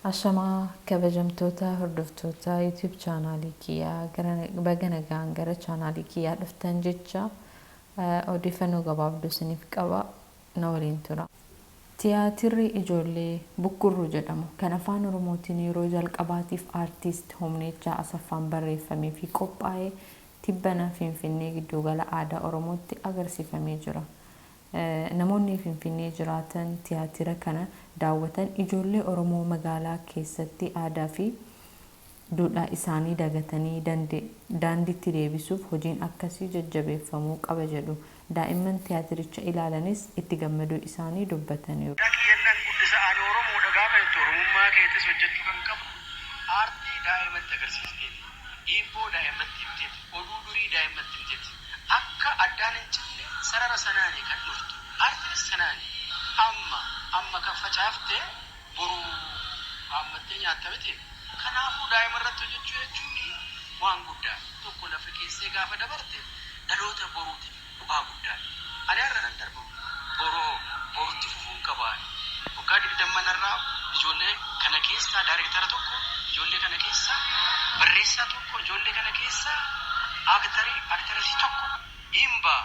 Ashamaa kabajamtoota hordoftoota YouTube chaanaalii kiyyaa baga nagaan gara chaanaalii kiyyaa dhuftan jecha odeeffannoo gabaabduu isiniif qaba na waliin tura. Tiyaatirri ijoollee Bukkurruu jedhamu kan afaan Oromootiin yeroo jalqabaatiif aartiist Humneechaa Asaffaan barreeffamee fi qophaa'e tibbana Finfinnee giddugala aadaa Oromootti agarsiifamee jira. Namoonni Finfinnee jiraatan tiyaatira kana daawwatan ijoollee Oromoo magaalaa keessatti aadaa fi duudhaa isaanii dagatanii daandiitti deebisuuf hojiin akkasii jajjabeeffamuu qaba jedhu. Daa'imman tiyaatiricha ilaalanis itti gammaduu isaanii dubbataniiru. Kiyyannaan guddisa ani Oromoodha gaafa jettu Oromummaa keetis hojjechuu kan qabdu aartii daa'imatti agarsiisteeti. Hiibboo daa'imatti himteeti. Oduu durii daa'imatti himteeti. Akka addaan hin cinne sarara sanaani kan dhuftu. Aartiinis sanaani. Amma amma kan facaaftee boru haammattee nyaatta miti. Kanaafuu daa'ima irratti hojjechuu jechuun waan guddaa. Tokko lafa keessee gaafa dabarte dhaloota boruutiif bu'aa guddaa. Ani har'a nan darba. Boroo borutti fufuun qabaan. Waggaa 20 irraa ijoollee kana keessaa daayirektara tokko, ijoollee kana keessaa barreessaa tokko, ijoollee kana keessaa aaktarii, aaktaresii tokko hin ba'a.